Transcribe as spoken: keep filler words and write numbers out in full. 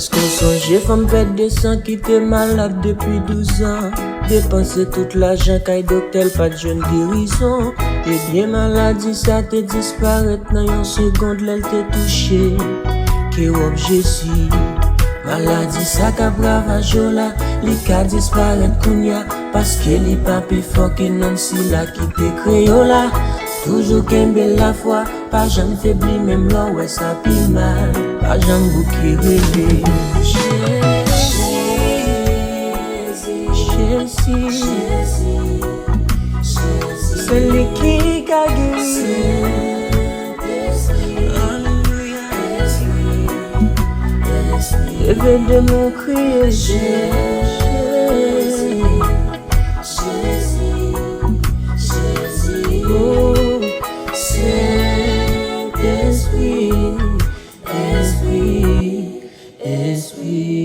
Èske w sonje fanm pèt de san ki te malad depi douz an? Depanse tout lajan kay doktè, l pa t jwenn gerizon. Ebyen, maladi sa te disparèt nan yon segond lè l te touche kewòb Jezi. Maladi sa k ap ravaje w la, li ka disparèt kounye a, paske li pa pi fò ke nanm sila ki te kreye w la. Toujou kenbe lafwa, pa janm febli menm lè w wè sa pi mal. Pa janm bouke rele. Jezi, Jezi, se li ki ka geri. Alelouya. Leve demon, kriye Jezi. Jezi, Jezi, oh, Sentespri, Espri, Espri.